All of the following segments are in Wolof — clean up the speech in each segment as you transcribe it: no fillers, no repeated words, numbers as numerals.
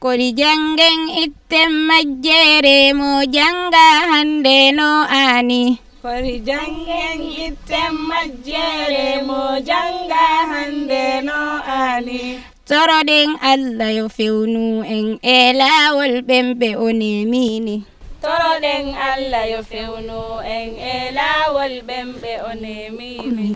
kodi jangen itten majjere mo janga hande no ani kodi jangen itten majjere mo janga hande no ani toroɗen Allah yo fewnu en e laawol ɓemɓe o nemini toroɗen Allah yo fewnu en e laawol ɓemɓe o nemini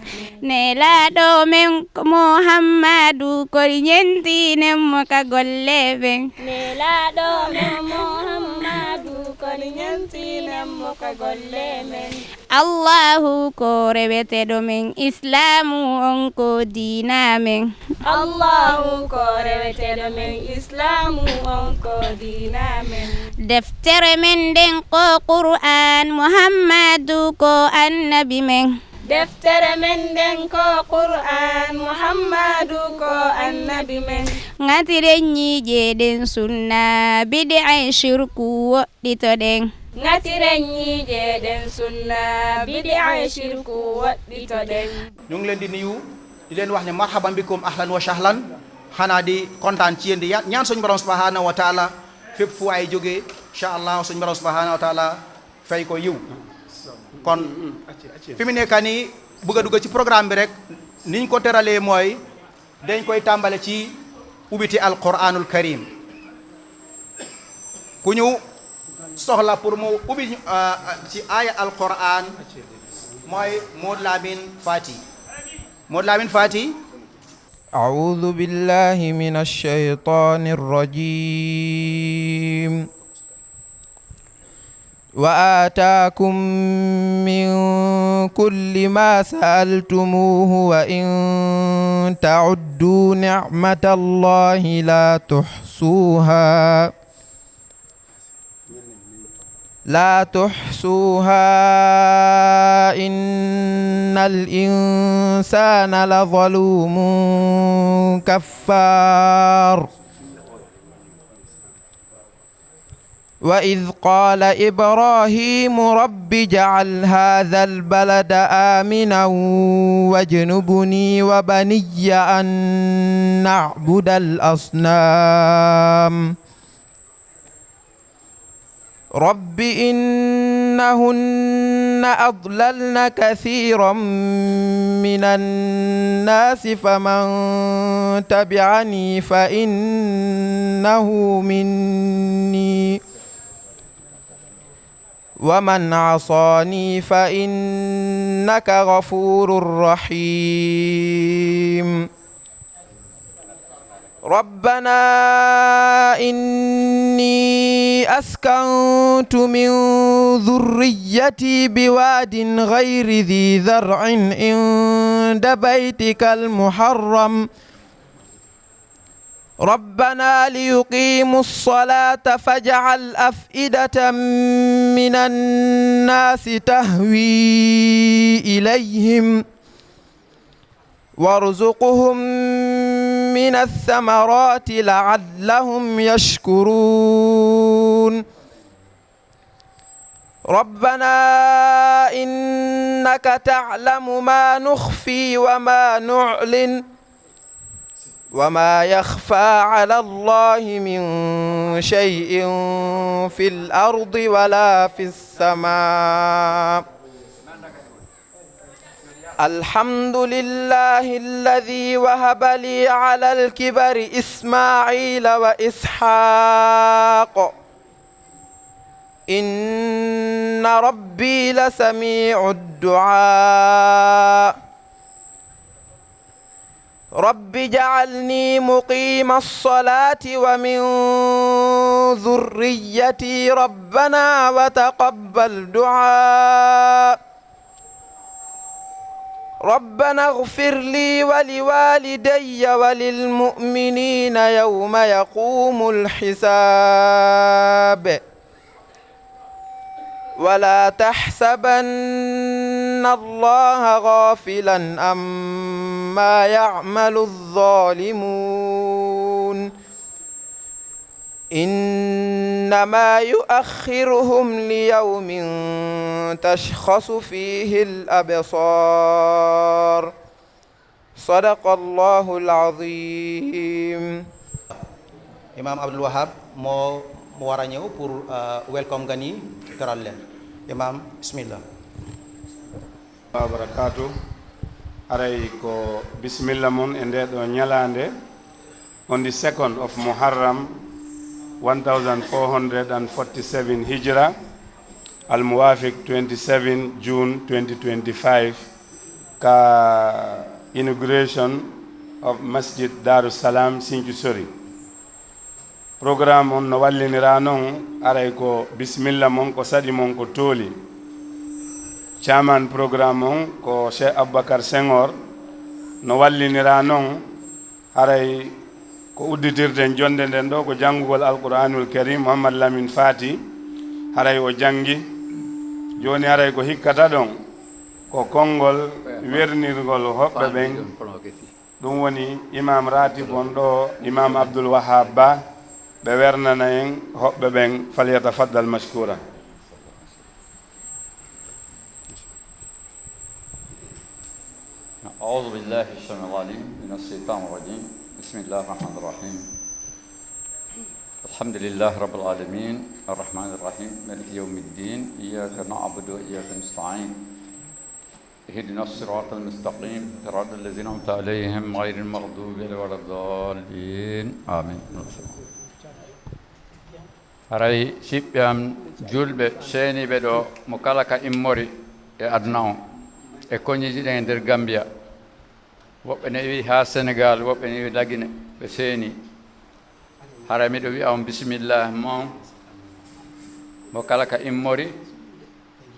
nelaɗo men Muhammadu kodi ñentinen mo ka golle ɓen nelaɗo men Muhammadu kodi ñentinen mo ka golle men Allahu ko reweteɗo men islamu on ko diina men Allahu ko reweteɗo men islamu on ko diina men deftere men nden ko Qur'an Muhammadu ko annabi men deftere men nden ko Qur'an Muhammadu ko annabi men ngatiren ñiijeɗen sunna bid'a shirku woɗɗitoɗen ngatiren ñiijeɗen sunna bid'a shirku woɗɗitoɗen ñu ngi leen di nuyu di leen wax ne marhaban bikum ahlan wa sahlan xanaa di kontaan ci yéen di ñaan suñu borom subhanahu wa taala fépp fu waay jógee incha allah suñu borom subhanahu wa taala fay ko yiw kon fi mu nekk nii bëgg a dugg ci programme bi rek niñ ko teralee mooy dañ koy tàmbale ci ubbiti alquranul karim ku ñu soxla pour mu ubbi ci aaya alquran mooy Modou Lamine Fati أعوذ بالله من الشيطان الرجيم وآتاكم من كل ما سألتموه وإن تعدوا نعمة الله لا تحصوها إن الإنسان لظلوم كفار وإذ قال إبراهيم رب اجعل هذا البلد آمنا واجنبني وبني أن نعبد الأصنام رب إنهن أضللن كثيرا من الناس فمن تبعني فإنه مني ومن عصاني فإنك غفور رحيم ربنا إني أسكنت من ذريتي بواد غير ذي ذرع عند بيتك المحرم ربنا ليقيموا الصلاة فاجعل أفئدة من الناس تهوي إليهم وارزقهم من الثمرات لعلهم يشكرون ربنا إنك تعلم ما نخفي وما نعلن وما يخفى على الله من شيء في الأرض ولا في السماء الحمد لله الذي وهب لي على الكبر إسماعيل وإسحاق إن ربي لسميع الدعاء رب اجعلني مقيم الصلاة ومن ذريتي ربنا وتقبل دعاء ربنا اغفر لي ولوالدي وللمؤمنين يوم يقوم الحساب ولا تحسبن الله غافلا عما يعمل الظالمون إنما يؤخرهم ليوم تشخص فيه الأبصار صدق الله العظيم imam Abdul Wahab moo war a ñëw pour welcome gan yi teral leen imam bismillah wa barakatuh aray ko bismillah mon e nde ɗo ñalande on the 2nd of Muharram 1447 Hijra al muwafiq 27 June 2025 ka inauguration of Masjid Darus Salam Sinthiou Sori programme on no wallinira noon aray ko bismillah mon ko saɗi mon ko tooli chairman programme on ko Cheikh Aboubacar Senghor no wallinira noon aray ko udditirten jonde nden ɗo ko janngugol alqouranul karim Mouhamad Lamine Fati haray o janngi joni haray ko hikkata ɗon ko konngol wernirgol hoɓɓe ɓen ɗum woni imam ratib on ɗo imam Abdoul Wahab Ba ɓe wernana en hoɓɓe ɓen falyatafaddal mashkura أعوذ بالله السميع العليم من الشيطان الرجيم بسم الله الرحمن الرحيم الحمد لله رب العالمين الرحمن الرحيم مالك يوم الدين إياك نعبد وإياك نستعين اهدنا الصراط المستقيم صراط الذين أنعمت عليهم غير المغضوب عليهم ولا الضالين آمين haray siɓɓe am julɓe seeniɓe ɗo mo kala ka immori e aduna o e koñiji ɗen e nder Gambia woɓɓe ne wi ha Sénégal woɓɓe ne wi Lagine ɓe seeni haray miɗo wiya on bisimillah mon mo kala ka immori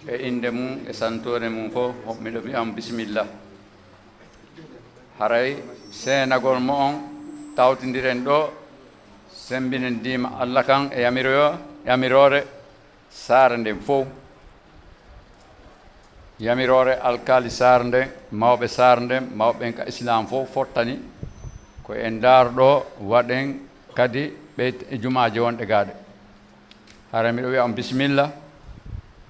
e inde mum e santore mum fof miɗo wiya on bisimillah haray seenagol mo on tawtidiren ɗo sembinen dima Allah kan e yamirore saare nden fof yamirore alkali saare nden mawɓe saare nden mawɓen ka islam fof fottani ko en daarɗo waɗen kadi ɓe jumaje wonɗe gaaɗe hara miɗo wiya on bisimilla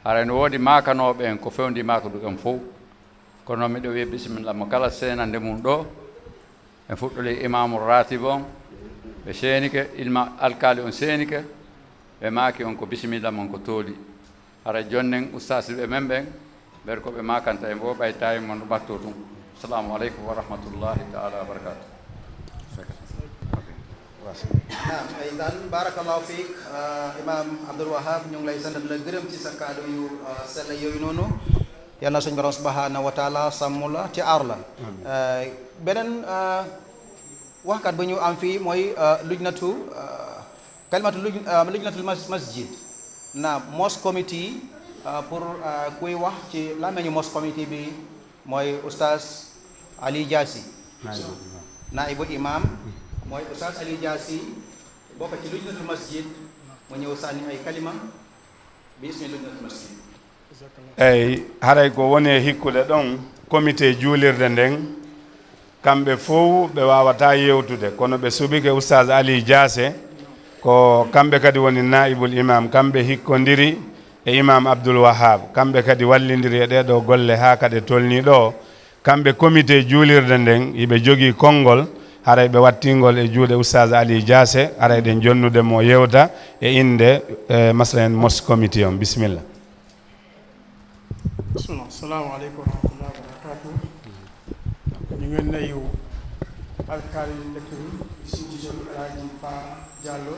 hara no woodi makanoɓe en ko fewndi makaɗu en fof kono miɗo wiya bisimilla mo kala senande mum ɗo en fuɗɗoli imamu ratib on ɓe seenike ilma alkali on seenike ɓe maaki on ko bisimilla mon ko tooli hara jonnen ustasiɓe men ɓen ɓer ko ɓe makanta en fof ɓaytawi mon ɓatto ɗum assalamu aleykum wa rahmatullahi taala wa barakatuh naam ay daal barakallahu fiik imam Abdoul Wahab ñu ngi lay sant la gërëm ci sa kàddu yu sell yooyu noonu yal na suñu borom subhanahu wa taala sàmm la ci aar la beneen waxkat bu ñu am fii mooy lujnatu kalimatu lujnatul masjid naam mosque committee pour kuy wax ci làmmiñu mosque committee bi mooy oustaz Ali Diassi naibu imam mooy oustaz Ali Diassi bokk ci lujnatul masjid mu ñëw sànni ay kalima bi ismi lujnatul masjid eyyi haray ko woni e hikkude ɗon comité juulirde nden kamɓe fof ɓe wawata yewtude kono ɓe suɓike oustaz Ali Diasse ko kamɓe kadi woni naibul imam kamɓe hikkodiri e imam Abdoul Wahab kamɓe kadi wallidiri e ɗeɗo golle ha kadi tolni ɗo kamɓe comité juulirde nden yiɓe jogui konngol haray ɓe wattingol e juuɗe oustaz Ali Diasse haray ɗen jonnude mo yewta e inde maslen mosque comité on bisimilla bismillah assalamu aleykum wa rahmatullahi wa barakatuh ñu ngi nuyu alkaali dëkk bi Sinthiou Sori Alaaji Pa Diallo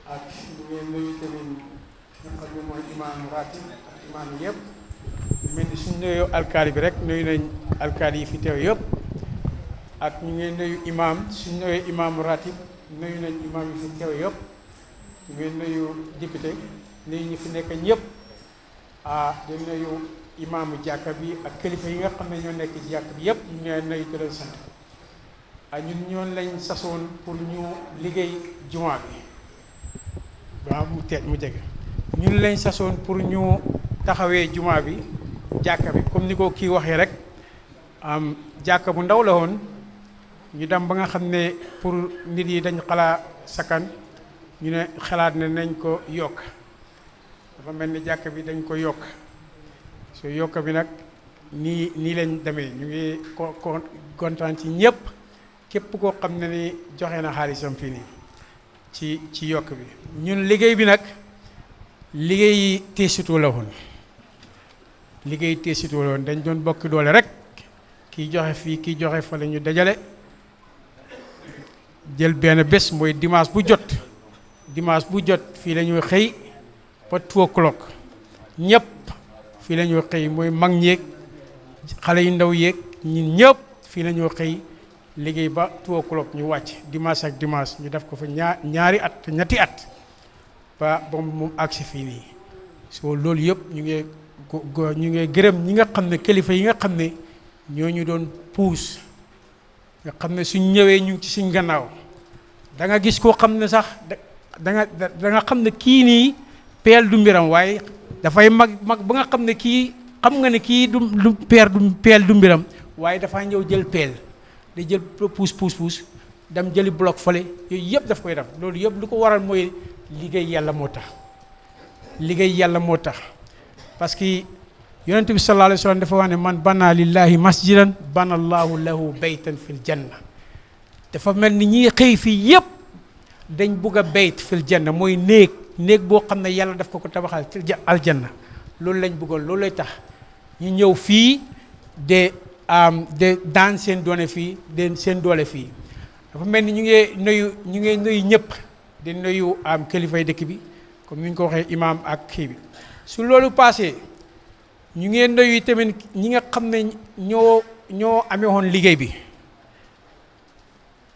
ak ñu ngi nuyu tamit nga xam ne mooy imam ratib ak imam yëpp mel ni suñu nuyu alkaali bi rek nuyu nañ alkaali yi fi teew yëpp ak ñu ngi nuyu imam suñu nuyu imam ratib nuyu nañ imam yi fi teew yëpp ñu ngi nuyu député nuyu ñu fi nekk ñëpp di nuyu imaamu jàkka bi ak kilifa yi nga xam ne ñoo nekk ci jàkka bi yëpp ñu ngi nuyu di leen sant ñun ñoon lañ sasoon pour ñu liggéey jumaa bi waaw mu jege ñun lañ sasoon pour ñu taxawee jumaa bi jàkka bi comme ni ko kii waxee rek jàkka bu ndaw la woon ñu dem ba nga xam ne pour nit yi dañ xalaat sakkan ñu ne xalaat ne nañ ko yokk dafa mel ni jàkka bi dañ ko yokk so yokk bi nag nii lañ demee ñu ngi kontaan ci ñëpp képp koo xam ne ni joxe na xaalisam fii nii ci yokk bi. ñun liggéey bi nag liggéey teesitu la woon liggéey teesitu la woon dañ doon bokk doole rek kiy joxe fii kiy joxe fa la ñu dajale jël benn bés mooy dimanche bu jot fii la ñuy xëy ba 2 o'clock ñëpp fii la ñuy xëy mooy mag ñeeg xale yu ndaw yeeg ñun ñëpp fii la ñuy xëy liggéey ba 2 o'clock ñu wàcc dimanche ak dimanche ñu def ko fa ñaari at ñetti at ba moom agsi fii nii soo loolu yëpp ñu ngi gërëm ñi nga xam ne kilifa yi nga xam ne ñoo ñu doon puus nga xam ne suñ ñëwee ñu ci suñ gannaaw da nga gis koo xam ne sax da nga xam ne kii nii peel du mbiram waaye dafay mag ba nga xam ne kii xam nga ne kii du peel du mbiram waaye dafa ñëw jël peel da jël puus dem jëli bloc fale yooyu yëpp daf koy def loolu yëpp lu ko waral mooy liggéey yàlla moo tax parce que yonent bi sallallahu alayhi wa sallam dafa wax ne man bana lillahi masjidan bana allahu lahu baytan fil janna dafa mel ni ñi xëy fii yëpp dañ bugg a bayt fil janna mooy néeg boo xam ne yàlla daf ko tabaxal ci aljanna loolu lañ bëggoon loolu lay tax ñu ñëw fii de daan seen doole fii dafa mel ni ñu ngi nuyu ñëpp di nuyu kilifay dëkk bi comme ni ñu ko waxee imaam ak kii bi su loolu passé ñu ngi nuyu tamit ñi nga xam ne ñoo amee woon liggéey bi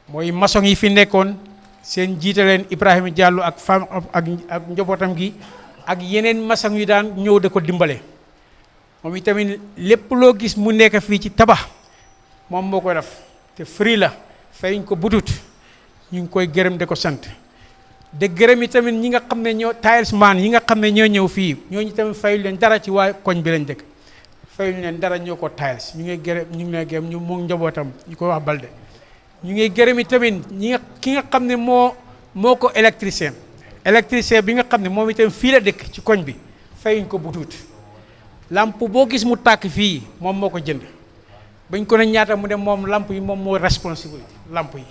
mooy maçon yi fi nekkoon seen jiite leen Ibrahima Diallo ak femme ak njabootam gi ak yeneen maçon yi daan ñëw da ko dimbale moom itamit lépp loo gis mu nekk fii ci tabax moom moo koy def te free la fayuñ ko budut ñu ngi koy gërëm de ko sant de gërëm yi tamit ñi nga xam ne ñoo tilesman yi nga xam ne ñoo ñëw fii ñooñu tamit fayuñ leen dara ci waa koñ bi lañ dëkk fayuñ leen dara ñoo ko tiles ñu ngi lay gërëm ñu moom njabootam ñu koy wax Balde ñu ngi gërëm yi tamit ki nga xam ne moo ko électricien bi nga xam ne moom itam fii la dëkk ci koñ bi fayuñ ko budut lamp boo gis mu tàkk fii moom moo ko jënd bañ ko ne ñaata mu dem moom lamp yi moom moo responsable lamp yi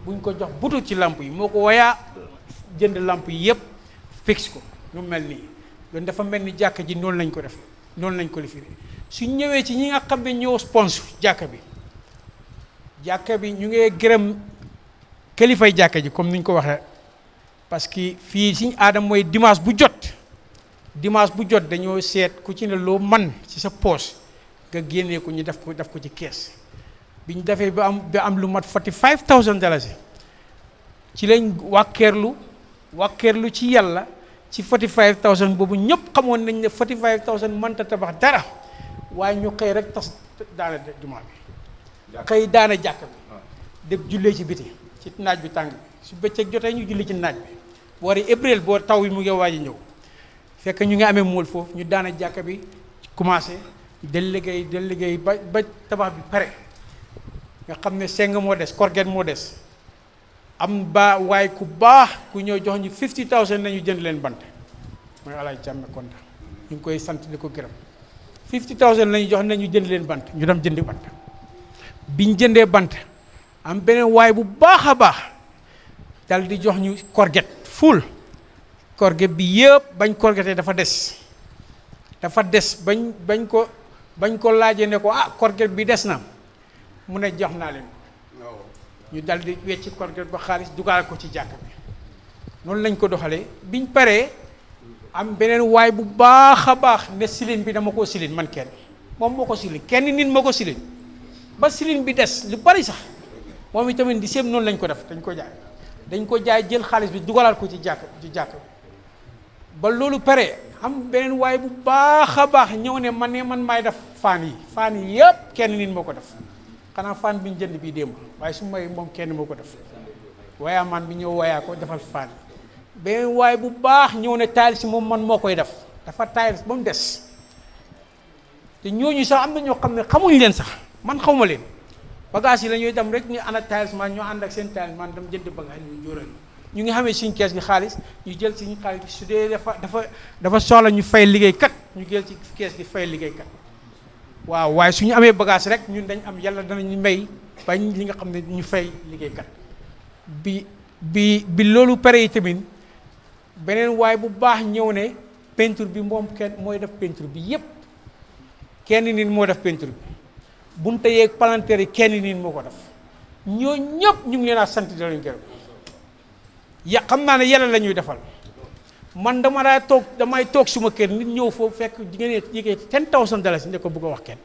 buñ ko jox butut ci lamp yi moo ko wayaa jënd lamp yi yëpp fixe ko lu mel nii loolu dafa mel ni jàkka ji noonu lañ ko def noonu lañ ko lifiri suñ ñëwee ci ñi nga xam ne ñoo sponsor jàkka bi ñu ngi gërëm kilifay jàkka ji comme ni ñu ko waxee parce que fii suñu aadam mooy dimanche bu jot dañoo seet ku ci ne loo man ci sa poche nga génnee ko ñu def ko ci kees bi ñu defee ba am lu mat $45,000 ci lañ wàkkeerlu ci yàlla ci $45,000 boobu ñëpp xamoon nañ ne $45,000 mënta tabax dara waaye ñu xëy rek tas daana jumaa bi xëy daana jàkk bi def jullee ci biti ci naaj bi tàng bi su bëccëg jotee ñu julli ci naaj bi boori avril boo taw yi mu ngi waaj a ñëw fekk ñu ngi amee mool foofu ñu daana jàkk bi commencé del liggéey ba tabax bi pare nga xam ne seng moo des korget moo des am ba waaye ku baax ku ñëw jox ñu $50,000 nañu jënd leen bant mooy alaaj jàmme konta ñu ngi koy sant di ko gërëm $50,000 lañu jox nañu jënd leen bant ñu dem jëndi bant biñ jëndee bant am beneen waay bu baax a baax dal di jox ñu korget full korget bi yëpp bañ korgetee dafa des bañ ko laajee ne ko korget bi des na mu ne jox naa leen ñu dal di wecci korget ba xaalis dugal ko ci jàkk bi noonu lañ ko doxalee biñ paree am beneen waay bu baax a baax ne silin bi dama koo silin man kenn moom moo ko silin kenn nit moo ko silin ba silin bi des lu bari sax moom itamit di seem noonu lañ ko def dañ ko jaay jël xaalis bi dugalal ko ci jàkk bi ba loolu pare am beneen waay bu baax a baax ñëw ne man maay def faan yi yëpp kenn nit moo ko def xanaa faan bi ñu jënd bii démb waaye su may moom kenn moo ko def waaye man bi ñëw wayaa ko defal faan beneen waay bu baax ñëw ne tiles si moom man moo koy def dafa tiles ba mu des te ñooñu sax am na ñoo xam ne xamuñ leen sax man xawma leen bagage yi la ñuy dem rek ñu ànd ak tiles man ñoo ànd ak seen tiles man dem jënd bagage ñu jóoral ñu ngi xamee suñ kees gi xaalis ñu jël suñu xaalis bi su dee dafa soxla ñu fay liggéeykat ñu jël ci kees gi fay liggéeykat waaw waaye suñu amee bagage rek ñun dañ am yàlla danañu may bañ li nga xam ne ñu fay liggéeykat bi bi loolu pare yi tamit beneen waay bu baax ñëw ne peinture bi moom kenn mooy def peinture bi yépp kenn nit moo def peinture bi bunte yeeg palanteer yi kenn nit moo ko def ñoo ñëpp ñu ngi leen a sant di leen gërëm xam naa ne yàlla la ñuy defal man damay toog suma kër nit ñëw foofu fekk ngeen yëgee $10,000 ne ko bëgg a wax kenn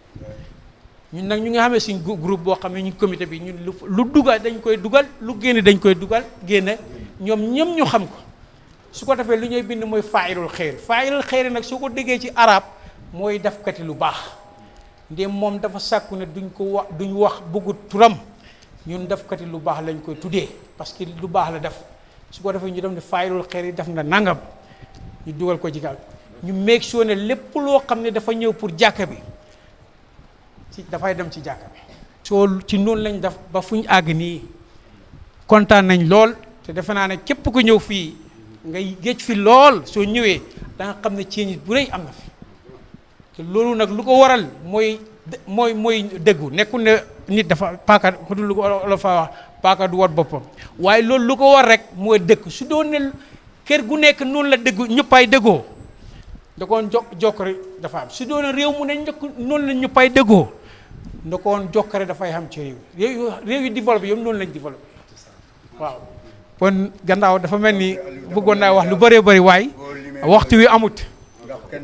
ñun nag ñu nga xamee suñ groupe boo xam ne ñu comité bi ñun lu dugal dañ koy dugal lu génne dañ koy dugal génne ñoom ñëm ñu xam ko su ko defee lu ñuy bind mooy faayilul xeyr nag soo ko déggee ci arab mooy defkati lu baax ndem moom dafa sàkku ne duñ wax bëggu turam ñun defkati lu baax lañ koy tuddee parce que lu baax la def su ko defee ñu dem ne faayilul xeyr yi def na nangam ñu dugal ko ci gaal ñu make sure ne lépp loo xam ne dafa ñëw pour jàkka bi dafay dem ci jàkka bi soo ci noonu lañ def ba fu ñu àgg nii kontaan nañ lool te defe naa ne képp ku ñëw fii ngay géej fi lool soo ñëwee da nga xam ne ceeñit bu rëy am na fi te loolu nag lu ko waral mooy dëggu nekkul ne nit dafa paaka ku dul lu ko la fa wax paaka du wat boppam waaye loolu lu ko war rek mooy dëkk su doon ne kër gu nekk noonu la dëggu ñëppay dëggoo da koon jokkore dafa am su doon réew mu ne noonu la ñëppay dëggoo da koon jokkare dafay xam ci réew yi développé yëpp noonu lañ développé waaw kon gannaaw dafa mel ni bëggoon naa wax lu bëree bëri waaye waxtu wi amut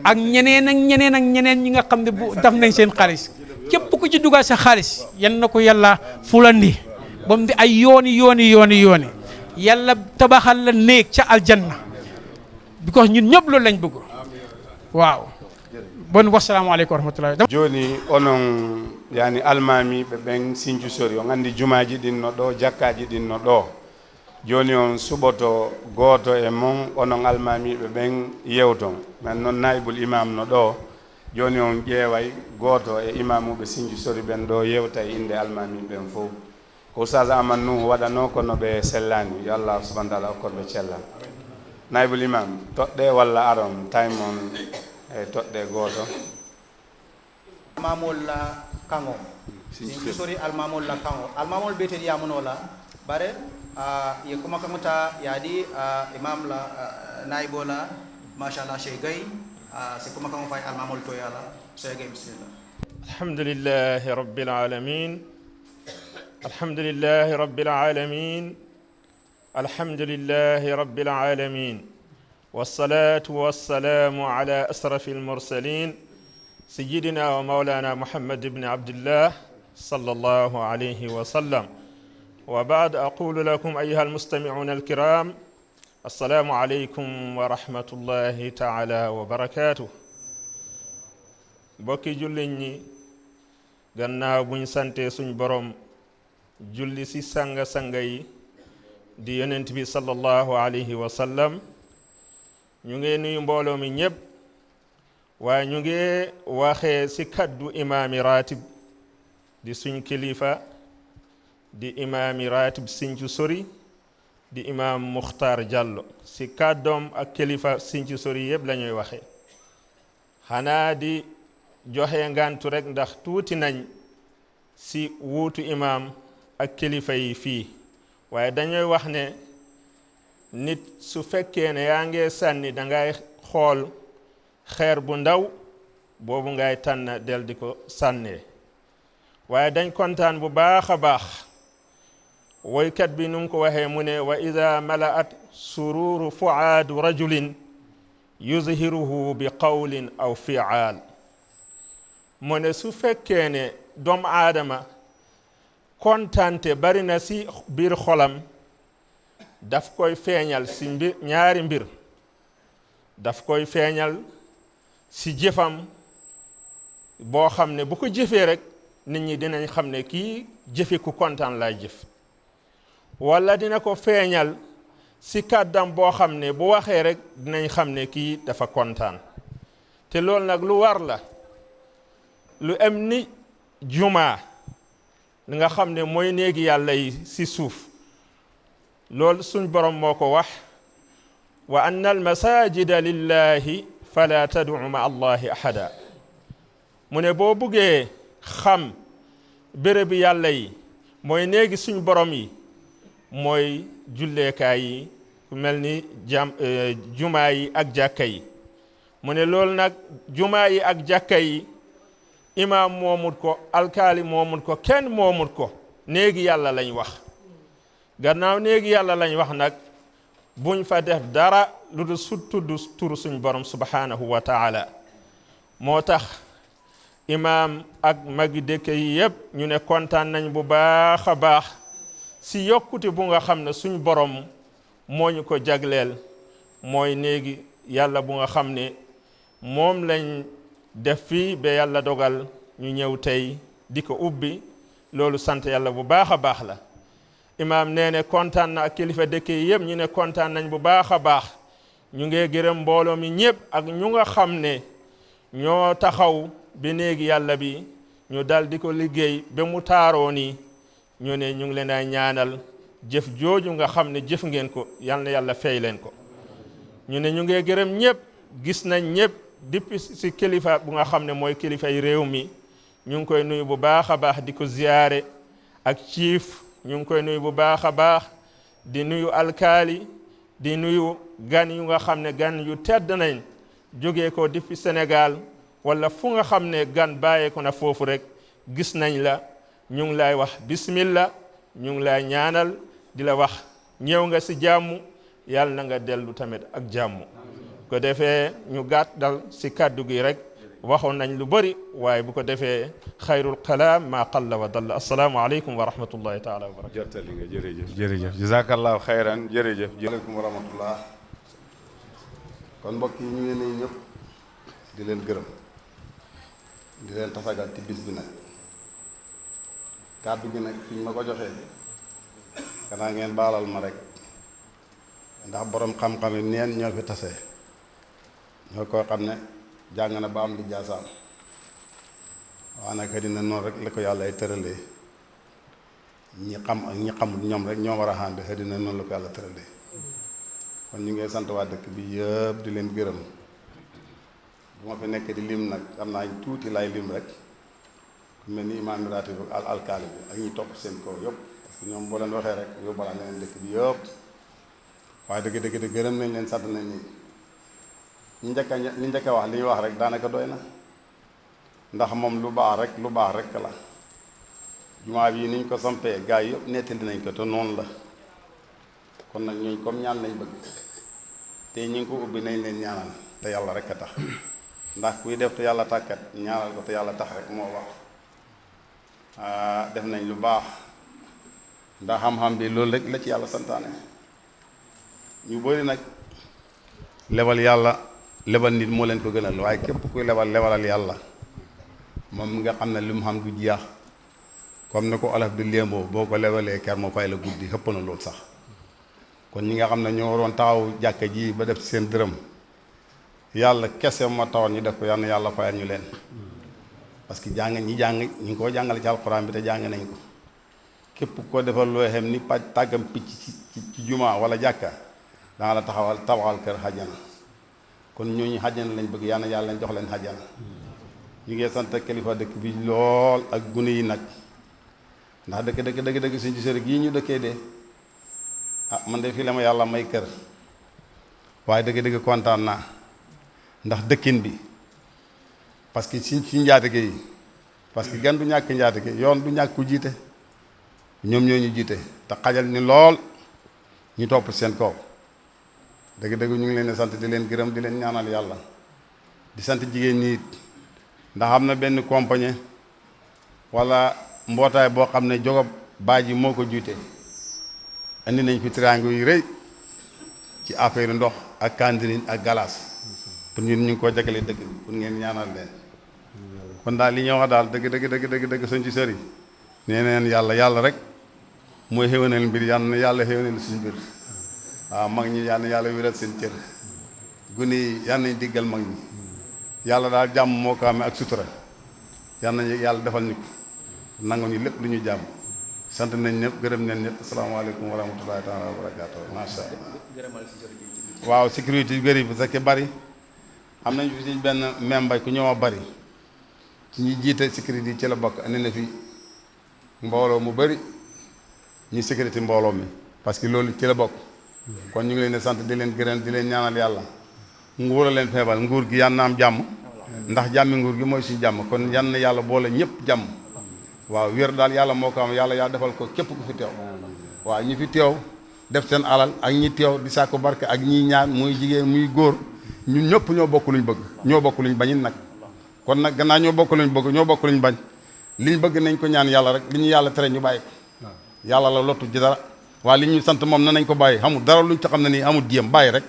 ak ñeneen ñi nga xam ne bu daf nañ seen xaalis képp ku ci dugal sa xaalis yan na ko yàlla fulandi ba mu di ay yooni yàlla tabaxal la néeg ca aljanna because ñun ñëpp loolu lañ bëgg waaw bon wassalamualeykum wa rahmatullahi joni onon yani almami ɓe ɓen Sinthiou Sori on andi jumaji ɗinno ɗo jakkaji ɗinno ɗo joni on suɓoto goto e mon onon almamiɓe ɓen yewton men noon naybul imam no ɗo joni on ƴeeway goto e imamuɓe Sinthiou Sori ɓen ɗo yewta e inde almamiɓen fof ko Oustaz Amadou Nuhu waɗano kono ɓe sellani yo Allah subahana taala hokkoɓe cellal naybul imam toɗɗe walla aron time on e toɗɗe goto almamol la kango Sinthiou Sori almamol la kango almamol betel yamunola bare ye kuma kamuta yadi imam la naibola mashallah Cheikh Gaye se kuma kamu fay almamol to yala Cheikh Gaye bismillah alhamdulillahi rabbil alamin alhamdulillahi rabbil alamin alhamdulillahi rabbil alamin والصلاة والسلام على أشرف المرسلين سيدنا ومولانا محمد بن عبد الله صلى الله عليه وسلم وبعد أقول لكم أيها المستمعون الكرام السلام عليكم ورحمة الله تعالى وبركاته بوكي جوليني غناو بن سانتي سن بروم جولي سي سانغا سانغاي دي يونتبي صلى الله عليه وسلم ñu ngi nuyu mbooloo mi ñëpp waaye ñu ngi waxee ci kaddu imaami ratib di suñ kilifa di imaami ratib Sinthiou Sori di imam Mukhtar Diallo ci kàddoom ak kilifa Sinthiou Sori yëpp la ñuy waxee xanaa di joxe ngantu rek ndax tuuti nañ ci wuutu imam ak kilifa yi fii waaye dañuy wax ne nit su fekkee ne yaa ngi sànni dangay xool xeer bu ndaw boobu ngay tànn del di ko sànnee waaye dañ kontaan bu baax a baax woykat bi nu mu ko waxee mu ne wa ida mala'at sururu fuaadu rajulin yuzhiruhu bi qawlin aw fi'aal mu ne su fekkee ne doomu aadama kontaante bari na si biir xolam daf koy feeñal si ñaari mbir daf koy feeñal si jëfam boo xam ne bu ko jëfee rek nit ñi dinañ xam ne kii jëfe ku kontaan lay jëf wala dina ko feeñal si kàddam boo xam ne bu waxee rek dinañ xam ne kii dafa kontaan te loolu nag lu war la lu am ni jumaa li nga xam ne mooy néegi yàlla yi si suuf loolu suñ borom moo ko wax wa anna al masajida lillahi fala tad'u ma allahi ahada mu ne boo buggee xam béréb yàlla yi mooy néegi suñ borom yi mooy julleekaay yi ku mel ni jumaa yi ak jàkka yi mu ne loolu nag jumaa yi ak jàkka yi imaam moomut ko alkaali moomut ko kenn moomut ko néegi yàlla lañ wax gannaaw néegi yàlla lañ wax nag buñ fa def dara lu dul tudd turu suñ borom subhanahu wa taala moo tax imaam ak magi dëkk yi yëpp ñu ne kontaan nañ bu baax a baax si yokkute bu nga xam ne suñ borom moo ñu ko jagleel mooy néegi yàlla bu nga xam ne moom lañ def fii ba yàlla dogal ñu ñëw tey di ko ubbi loolu sant yàlla bu baax a baax la imaam nee ne kontaan na ak kilifa dëkk yi yëpp ñu ne kontaan nañ bu baax a baax ñu ngi gërëm mbooloo mi ñëpp ak ñu nga xam ne ñoo taxaw bi néegi yàlla bi ñu dal di ko liggéey ba mu taaroo nii ñu ne ñu ngi leen a ñaanal jëf jooju nga xam ne jëf ngeen ko yal na yàlla fay leen ko ñu ne ñu ngi gërëm ñëpp gis nañ ñëpp depuis si kilifa bu nga xam ne mooy kilifay réew mi ñu ngi koy nuyu bu baax a baax di ko ziyaare ak chief ñu ngi koy nuyu bu baax a baax di nuyu alkaali di nuyu gan yu nga xam ne gan yu tedd nañ jógee ko depuis Sénégal wala fu nga xam ne gan bàyyee ko na foofu rek gis nañ la ñu ngi lay wax bismillah ñu ngi lay ñaanal di la wax ñëw nga si jàmm yàlla na nga dellu tamit ak jàmm ko defee ñu gàttal si kàddu gi rek waxoon nañ lu bëri waaye bu ko defee xayrul kalaam maa qalla wa dalla assalaamu aleykum wa rahmatullahi taala wa barakatu jërtali nga jërëjëf jazakallahu xayran jërëjëf aleykum wa rahmatullah kon mbokk yi ñu ngi nuyu ñëpp di leen gërëm di leen tasagal ci bis bi nag kàddu gi nag fiñ ma ko joxee xanaa ngeen baalal ma rek ndax borom xam-xam yi neen ñoo fi tase ñoo koo xam ne jàng na ba am li jaasaam waa nag dina noonu rek la ko yàlla ay tëralee ñi xam ak ñi xamul ñoom rek ñoo war a ànd xëy na noonu la ko yàlla tëralee kon ñu ngi sant waa dëkk bi yëpp di leen gërëm bu ma fi nekk di lim nag am naa tuuti lay lim rek ku mel ni imaam ratib al alkaali bi ak ñi topp seen kaw yëpp parce que ñoom boo leen waxee rek yóbbalaa leen dëkk bi yëpp waaye dëgg de gërëm nañ leen sant nañ ni ñu njëkk a wax li ñuy wax rek daanaka doy na ndax moom lu baax rek la jumaa bi niñ ko sampee gaa yi yëpp nettali nañ ko te noonu la kon nag ñooñ comme ñaan lañ bëgg te ñu ngi ko ubbi nañ leen ñaanal te yàlla rek a tax ndax kuy def te yàlla tàkkat ñaanal ko te yàlla tax rek moo wax def nañ lu baax ndax xam-xam bi loolu rek la ci yàlla santaane ñu bëri nag lebal nit moo leen ko gënal waaye képp kuy lebalal yàlla moom nga xam ne li mu xam du jeex comme ni ko olof di léemboo boo ko lebalee ker moo fay la guddi xëpp na loolu sax kon ñi nga xam ne ñoo waroon taxaw jàkka ji ba def seen dërëm yàlla kese ma tawoon ñu def ko yal na yàlla fayal ñu leen parce que ñu ngi koo jàngale ci alxuraan bi te jàng nañ ko képp ko defal loo xam ni tàggam picc ci jumaa wala jàkka danga la tabaxal kër xajjana kon ñooñu xajjana lañ bëgg yal na yàlla leen jox leen xajjana ñu ngi sant kilifa dëkk bi lool ak gune yi nag ndax dëgg suñu sëriñ yi ñu dëkkee de man de fii la ma yàlla may kër waaye dëgg kontaan naa ndax dëkkin bi parce que ci njaatige yi parce que gan du ñàkk njaatige yoon du ñàkk ku jiite ñoom ñoo ñu jiite te xajal ni lool ñu topp seen kaw dëgg ñu ngi leen di sant di leen gërëm di leen ñaanal yàlla di sant jigéen ñi ndax am na benn compagnie wala mbootaay boo xam ne jogob baaj yi moo ko jiite indi nañ fi triangle yu rëy ci affaire ndox ak cantine ak galas pour ñun ñu ngi koo jagale dëkk bi pour ngeen ñaanal leen kon daal li ñuy wax daal dëgg sëñ ci sëriñ nee neen yàlla rek mooy xéwénal mbir yal na yàlla xéwénal suñu mbir waaw mag ñi yal na yàlla wéral seen cër gune yi yal nañ diggal mag ñi yàlla daal jàmm moo ko amee ak sutura yal nañ yàlla defal ñu ko nangu ñu lépp lu ñu jàmm sant nañ ñëpp gërëm nañ ñëpp asalaamaaleykum wa rahmatullahi taala wa barakaatu macha allah waaw sécurité yu bëri bu fekkee bari am nañ fi ci benn membay ku ñëw bari ci ñi jiite sécurité yi ci la bokk andi na fi mbooloo mu bëri ñi sécurité mbooloo mi parce que loolu ci la bokk kon ñu ngi leen di sant di leen gërëm di leen ñaanal yàlla nguur a leen feebal nguur gi yal na am jàmm ndax jàmmi nguur gi mooy suñu jàmm kon yan na yàlla boole ñëpp jàmm waaw wér daal yàlla moo ko am yàlla yaa defal ko képp ku fi teew waaw ñi fi teew def seen alal ak ñi teew di sàkku barke ak ñi ñaan muy jigéen muy góor ñun ñëpp ñoo bokk luñ bëgg ñoo bokk luñ bañin nag kon nag gannaaw ñoo bokk luñ bëgg ñoo bokk luñ bañ liñ bëgg nañ ko ñaan yàlla rek li ñu yàlla tere ñu bàyyi ko yàlla la lottu ji dara waaye li ñu sant moom na nañ ko bàyyi xamul dara luñ ca xam ne nii amul jéem bàyyi rek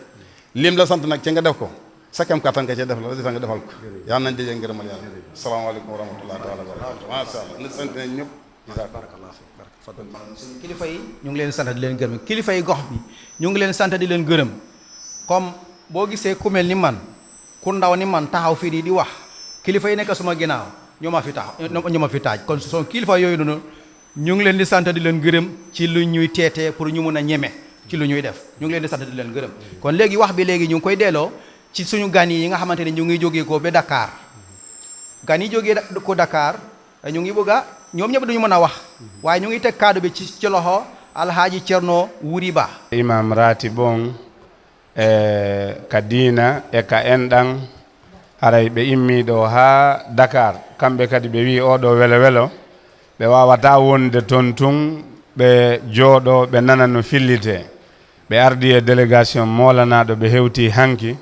lim la sant nag ci nga def ko sa kem kattan nga cee def la defa nga defal ko yàlla nañ dajee ngërëmal yàlla asalaamaaleykum wa rahmatullahi taala wa barakatu masha Allah na sant nañ ñëpp barakallah suñu kilifa yi ñu ngi leen sant di leen gërëm kilifa yi gox bi ñu ngi leen sant di leen gërëm comme boo gisee ku mel ni man ku ndaw ni man taxaw fii di wax kilifa yi nekk suma ginnaaw ñoo ma fi taxaw ñoo ma fi taaj kon son kilifa yooyu noonu ñu ngi leen di sant di leen gërëm ci lu ñuy teetee pour ñu mun a ñeme ci lu ñuy def ñu ngi leen di sant di leen gërëm kon léegi wax bi léegi ñu ngi koy delloo ci suñu gan yi nga xamante ne ñu ngi jógee ko ba Dakar gan yi jógee ko Dakar ñu ngi bëgg a ñoom ñëpp duñu mën a wax waaye ñu ngi teg kaddu bi ci loxo Alhaji Cerno Wuri Ba imam rati bon ka diina e ka enɗan haray ɓe immiɗo ha Dakar kamɓe kadi ɓe wi oɗo welo welo ɓe wawata wonde toon tun ɓe jooɗo ɓe nana no fillite ɓe ardi e délégation molanaɗo ɓe hewti hanki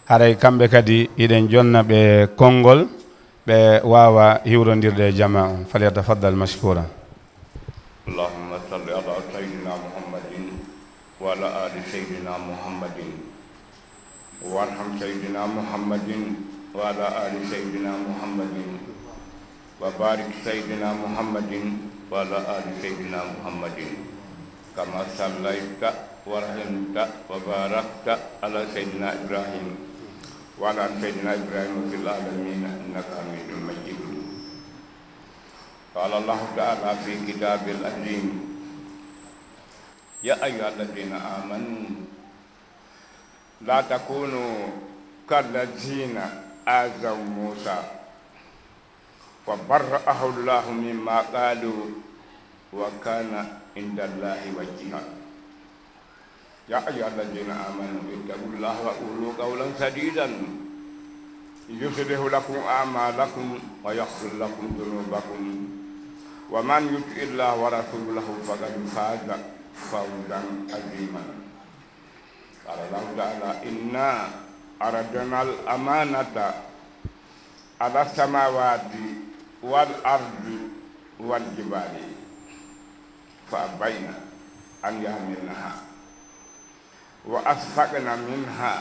haray kamɓe kadi iɗen jonna ɓe konngol ɓe wawa hiwrodirde e jama on falyatafaddal mashkura allahumma salli ala sayyidina muhammadin wa ala ali sayyidina muhammadin warham sayyidina muhammadin wa ala ali sayyidina muhammadin wa barik sayyidina muhammadin wa ala ali sayyidina muhammadin kama sallaita wa rahimta wa barakta ala sayyidina ibrahim wa ala sayyidina ibrahim fil alamin innaka hamidum majid قال الله تعالى في كتاب العظيم يا أيها الذين آمنوا لا تكونوا كالذين آذوا موسى فبرأه الله مما قالوا وكان عند الله وجيها يا أيها الذين آمنوا اتقوا الله وقولوا قولا سديدا يصلح لكم أعمالكم ويغفر لكم ذنوبكم ومن يطع الله ورسوله فقد فاز فوزا عظيما قال الله تعالى إنا أردنا الأمانة على السماوات والأرض والجبال فأبين أن يحملنها وأشفقن منها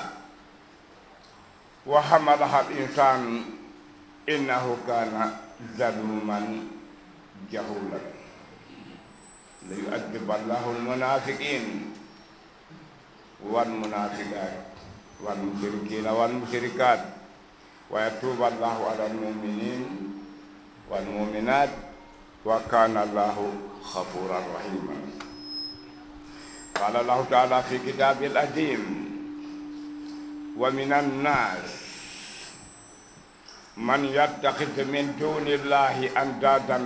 وحملها الإنسان إنه كان ظلوما جهولا ليؤدب الله المنافقين والمنافقات والمشركين والمشركات ويتوب الله على المؤمنين والمؤمنات وكان الله غفورا رحيما قال الله تعالى في كتاب العظيم ومن الناس من يتخذ من دون الله أندادا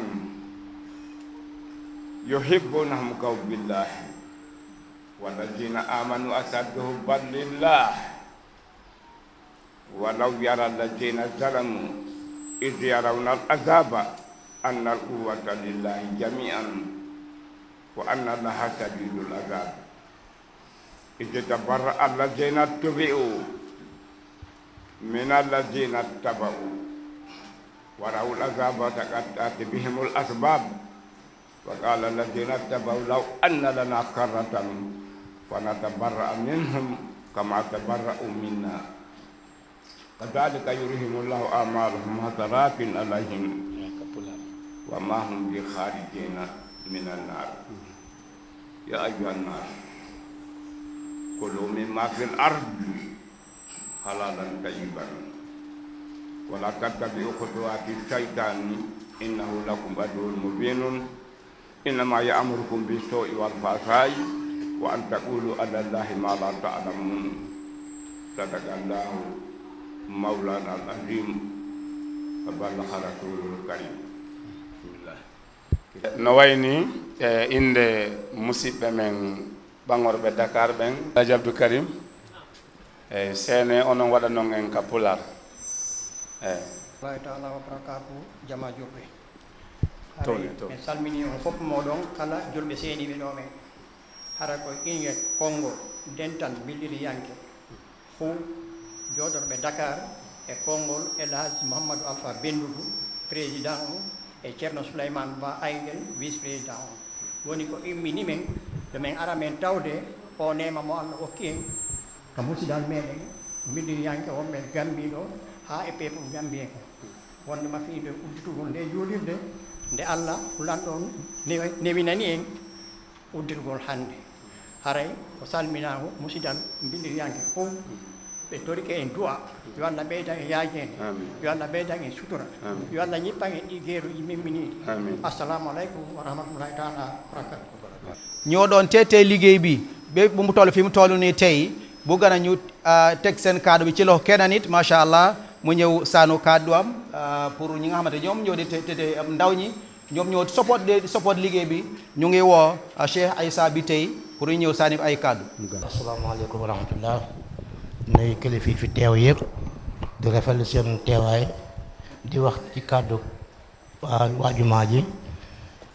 يحبونهم كحب الله والذين آمنوا أشد حبا لله ولو يرى الذين ظلموا إذ يرون العذاب أن القوة لله جميعا وأن الله شديد العذاب إذ تبرأ الذين اتبعوا من الذين اتبعوا ورأوا العذاب تقطعت بهم الأسباب وقال الذين اتبعوا لو أن لنا كرة فنتبرأ منهم كما تبرأوا منا كذلك يريهم الله أعمالهم حسرات عليهم وما هم بخارجين من النار يا أيها الناس كلوا مما في الأرض حلالا طيبا ولا تتبعوا خطوات الشيطان إنه لكم عدو مبين إنما يأمركم بالسوء والفحشاء وأن تقولوا على الله ما لا تعلمون صدق الله مولانا العظيم وبلغ رسوله الكريم no wayni inde musidɓe men ɓangorɓe Dakar ɓen Alhaji Abdou Karim eyi seene onon waɗa noon en ka Pular eyi Allahi taala wa barakatu jama julɓe Towni, haray min salmini on fof moɗon kala julɓe seeniɓe ɗo ɓen hara ko inge Congo dental billiriyanke fo joɗorɓe Dakar e konngol Elhaji Mouhamadou Alpha Bendudu président o e ceerno Souleymane Ba Aydel vice président o woni ko immini men ɗo men ara men tawde o nema mo Allah hokki en ko musidal meɗen billiriyanke wonɓe Gambie ɗo ha e people Gambie ko wonde mafiide udditugol nde juulirde nde Allah hulanɗon newinani en uddirgol hannde haray ko salminago musidal billiriyanke fof ɓe torike en du'a yo Allah ɓeydan e yaajede yo Allah ɓeydan en sutura yo Allah ñippan en ɗi gueeruji memminiɗi assalamu aleykum wa rahmatullahi taala barakatu ñooɗon tete liggéey bi ɓe ɓumu toll fi mu toll nii tey bëgg nañu teg seen kaddu bi ci loxo kenn nit macha allah mu ñëw saanu kaddu am pour ñi nga xamante ñoom ñoo di te ndaw ñi ñoom ñoo support liggéey bi ñu ngi woo Cheikh Aïssa bi tey pour ñu ñëw saani ay kaddu. asalaamaaleykum wa rahmatullah nuyu kilifa yi fi teew yëpp di rafetlu seen teewaay di wax ci kaddu waa jumaa ji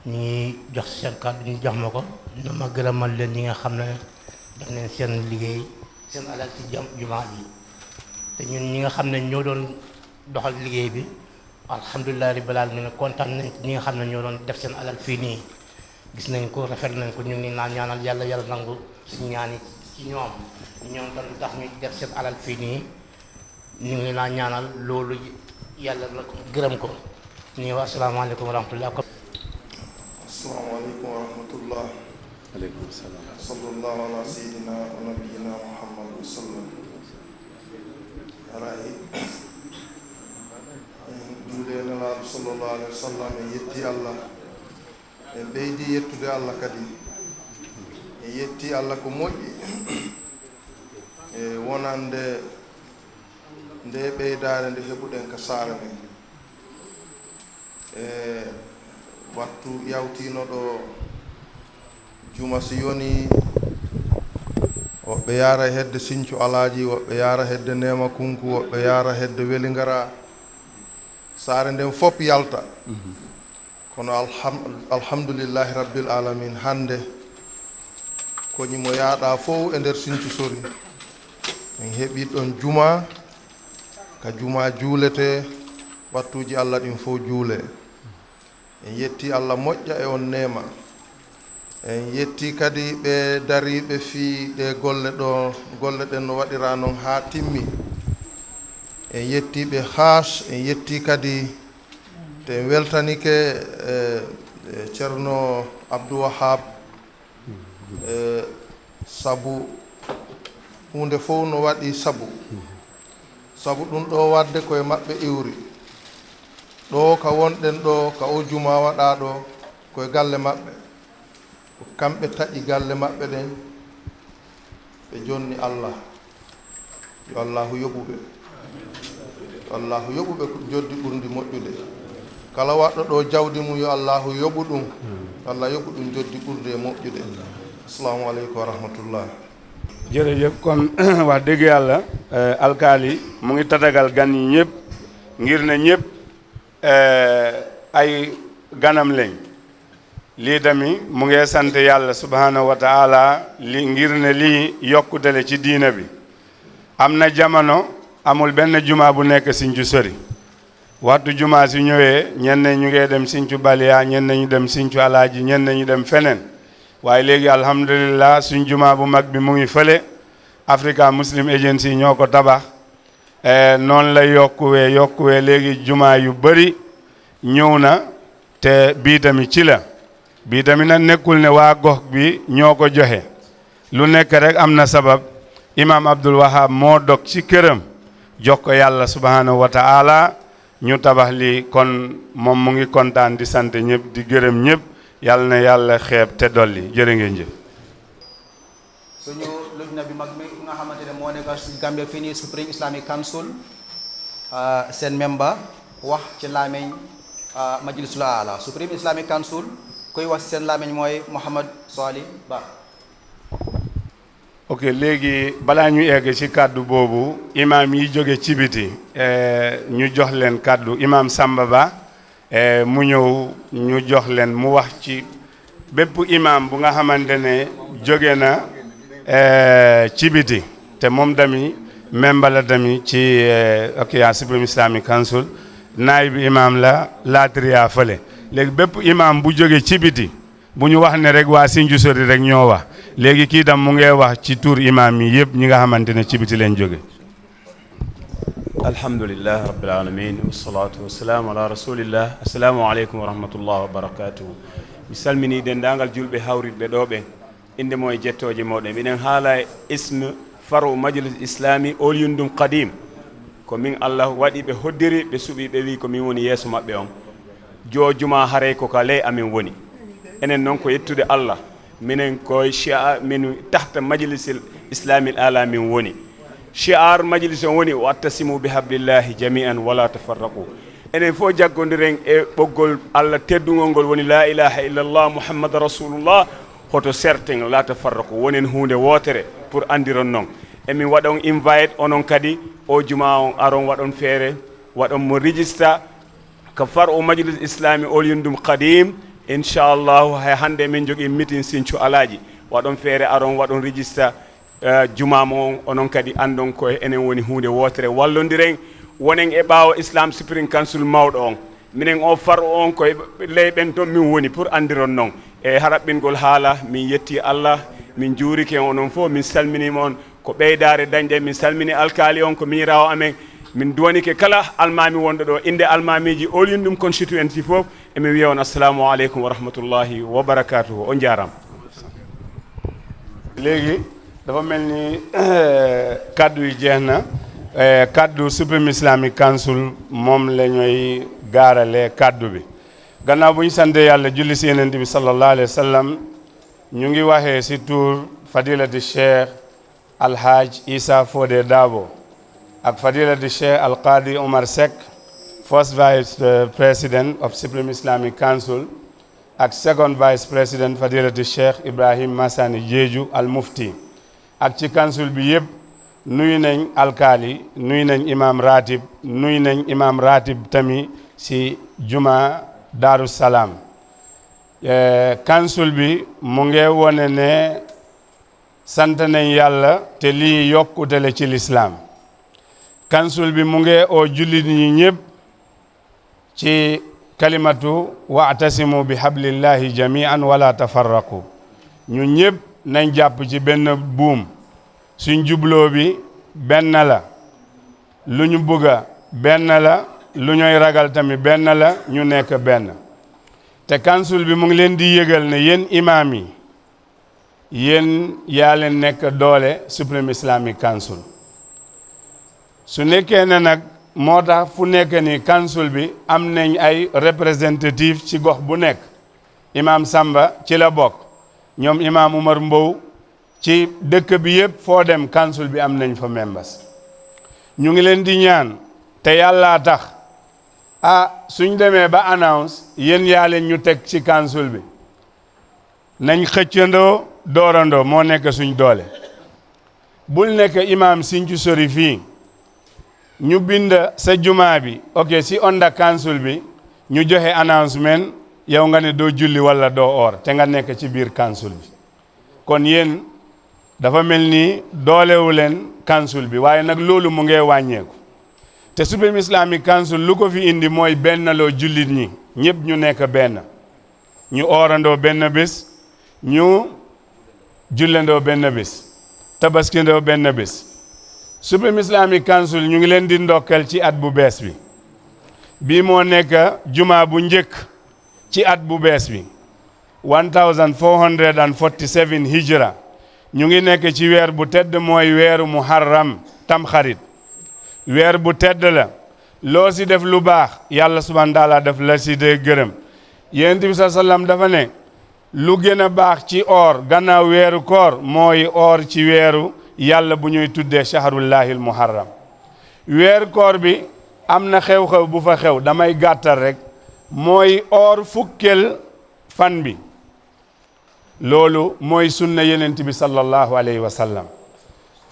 ñu ngi jox seen kaddu ñu jox ma ko na ma gërëmal leen ñi nga xam ne def nañ seen liggéey seen alal ci jumaa ji te ñun ñi nga xam ne ñoo doon doxal liggéey bi alhamdulilah rabbil alamin kontaan nañ ñi nga xam ne ñoo doon def seen alal fii nii gis nañ ko rafet nañ ko ñu ngi naan ñaanal yàlla yàlla nangu suñu ñaani ci ñoom tam tax ñu def seen alal fii nii ñu ngi naan ñaanal loolu yàlla la gërëm ko ñu ngi wax asalaamaaleykum wa rahmatullah. asalaamaaleykum wa rahmatullah. aleykum salaam. sallallahu ala sayyidina wa nabiyina Muhammad wa sallam. haray juuɗe nelaaɗo sallllahu alayhi wa sallam en yetti Allah en ɓeydi yettude Allah kadi en yetti Allah ko moƴƴi e wonande nde ɓeydare nde heɓuɗen ka saare men e wattu yawtino ɗo juma si yoni woɓɓe yaara hedde Sinthiou Alaji woɓɓe yaara hedde Nema Kunku woɓɓe yaara hedde Welingara saare nden fof yalta kono alhamdulillahi rabbil alamin hande koñimo yaaɗa fof e nder Sinthiou sori en heɓi ɗon juma ka juma juulete wattuji Allah ɗin fof juule en yetti Allah moƴƴa e on nema en yetti kadi ɓe dariɓe fii ɗe golle ɗo golle ɗen no waɗira noon ha timmi en yetti ɓe haas en yetti kadi te en weltanike ceerno Abdou Wahab sabu hunde fof no waɗi sabu ɗum ɗo wadde koye maɓɓe iwri ɗo ka wonɗen ɗo ka o juma waɗa ɗo koye galle maɓɓe ko kamɓe taƴi galle maɓɓe ɗen ɓe jonni Allah yo Allahu yoɓuɓe Allahu yoɓuɓe ko joddi ɓurdi moƴƴude kala waɗɗo ɗo jawdi mum yo Allahu yoɓu ɗum Allah yoɓu ɗum joddi ɓurde e moƴƴude assalamu aleykum wa rahmatullah jërëjëf kon wax dëgg yàlla alkaali mu ngi tatagal gan yi ñëpp ngir ne ñëpp ay ganam lañ lii tamit mu ngi sant yàlla subhanahu wa taala li ngir ne lii yokkutele ci diina bi am na jamono amul benn juma bu nekk Sinthiou sori waxtu juma si ñëwee ñenn ñu ngi dem Sinthiou Balia ñenn ñu dem Sinthiou Alaaji ñenn ñu dem feneen waaye léegi alhamdulillah suñ juma bu mag bi mu ngi fële Africa Muslim Agency ñoo ko tabax noonu la yokkuwee léegi juma yu bëri ñëw na te bii tamit ci la bii tamit nag nekkul ne waa gox bi ñoo ko joxe lu nekk rek am na sabab imam Abdul Wahab moo dog ci këram jox ko yàlla subhanahu wa ta'ala ñu tabax li kon moom mu ngi kontaan di sant ñëpp di gërëm ñëpp yàlla na yàlla xeeb te dolli jërë ngeen jëf suñu lujna bi mag mi nga xamante ne moo nekk Gambia fii nii Supreme Islamic Council seen member wax ci laameñ majlisul aala Supreme Islamic Council koy wax ci seen laameñ mooy Mohamed Salih Ba ok léegi balaa ñu egg ci kàddu boobu imaam yi jóge ci biti ñu jox leen kàddu imaam Samba Ba mu ñëw ñu jox leen mu wax ci bépp imaam bu nga xamante ne jóge na ci biti te moom dami membre la dami ci Supreme Islamic Council naayib imaam la Latriya fële léegi bépp imaam bu jóge ci biti bu ñu wax ne rek waa Sinju Sori rek ñoo wax léegi kii tam mu ngi wax ci tur imaam yi yëpp ñi nga xamante ne ci biti leen jóge alhamdulillah rabbil alamin wassalatu wassalamu ala rasulillah assalamu aleykum wa rahmatullah wa barakatuhu mi salmini dendagal julɓe hawriɓe ɗo ɓe inde mo e jettoje moɗon minen haala isme faro majlis islami olyundum qadim ko min allah waɗi ɓe hoddiri ɓe suuɓi ɓe wi ko min woni yeeso maɓɓe on jojuma haaray ko ka ley amin woni enen noon ko yettude allah minen koye chia min tahta majlisil islamil ala min woni shi'ar majlis on woni wattasimu bihablillahi jami'an wala tafarraqu enen fof jaggodiren e ɓoggol allah teddugol ngol woni la ilaha illallah muhammad rasulullah hoto certain la tafarraqu wonen hunde wotere pour andiron noon emin waɗon invite onon kadi o juma on aron waɗon feere waɗon mo registre ko far o majlis islami olyundum qadim inchallahu hay hande min jogui meeting Sinthiou Alhaji waɗon feere aron waɗon registre juma mo onon kadi andon ko enen woni hunde wotere wallodiren wonen e ɓaawo Islam Supreme Council mawɗo on minen o far on koye leyɓen toon min woni pour andiron noon e haraɓɓingol haala min yetti Allah min juurike onon fof min salminima on ko ɓeydare dañɗe min salmini alkali on ko miirawo amen min duwanike kala almami wonɗo ɗo inde almamiji olyundum constituency fof emin wiya on assalamu aleykum wa rahmatullahi wa barakatuhu on jarama léegi dafa mel ni kaddu yi jeex na kaddu Supreme Islamic Council moom la ñooy gaarale kaddu bi gannaaw bu ñu sante yàlla julli si Yonent bi sallallahu alayhi wa sallam ñu ngi waxee si tur fadilati Cheikh Alhaj Isa Fodé Dabo ak fadilati Cheikh Alqadi Omar Seck first vice president of Supreme Islamic Council ak second vice president fadilati Cheikh Ibrahim Massani Jeeju al Mufti ak ci council bi yëpp nuyu nañ alkaali nuyu nañ imam ratib nuyu nañ imam ratib tamit si juma Daaru Salaam council bi mu ngi wone ne sant nañ yàlla te lii yokkute la ci lislaam council bi mu ngi oo jullit ñi ñëpp ci kalimatu wa'tasimu bi hablillahi jami'an wala tafarraqu ñu ñëpp nañ jàpp ci benn buum suñ jubloo bi benn la lu ñu bëgga benn la lu ñooy ragal tamit benn la ñu nekk benn te council bi mu ngi leen di yëgal ne yéen imaam yi yéen yaa leen nekk doole Supreme Islamic Council su nekkee ne nag moo tax fu nekk ni council bi am nañ ay représentative ci gox bu nekk imaam Samba ci la bokk ñoom imaam Umar Mbow ci dëkk bi yëpp foo dem council bi am nañ fa members ñu ngi leen di ñaan te yàlla tax suñ demee ba announce yéen yaa leen ñu teg ci council bi nañ xëccandoo doorandoo moo nekk suñ doole bul nekk imaam Sinthiou Sori fii ñu bind sa jumaa bi ok si onda council bi ñu joxe announcement yow nga ne doo julli wala doo oor te nga nekk ci biir council bi kon yéen dafa mel ni doolewu leen council bi waaye nag loolu mu ngi wàññeeku te Supreme Islamic Council lu ko fi indi mooy benn loo jullit ñi ñëpp ñu nekk benn ñu oorandoo benn bés ñu jullandoo benn bés tabaskindoo benn bés Supreme Islamic Council ñu ngi leen di ndokkal ci at bu bees bi bii moo nekk juma bu njëkk ci at bu bees bi 1447 hijra ñu ngi nekk ci weer bu tedd mooy weeru muharram tamxarit weer bu tedd la loo si def lu baax yàlla subhanahu wa taala def la si dee gërëm Yonent bi sallam dafa ne lu gën a baax ci or gannaaw weeru koor mooy or ci weeru yàlla bu ñuy tuddee shahrullahil muharram weer koor bi am na xew-xew bu fa xew damay gàttal rek mooy or fukkel fan bi loolu mooy sunna Yonent bi sallallahu alayhi wa sallam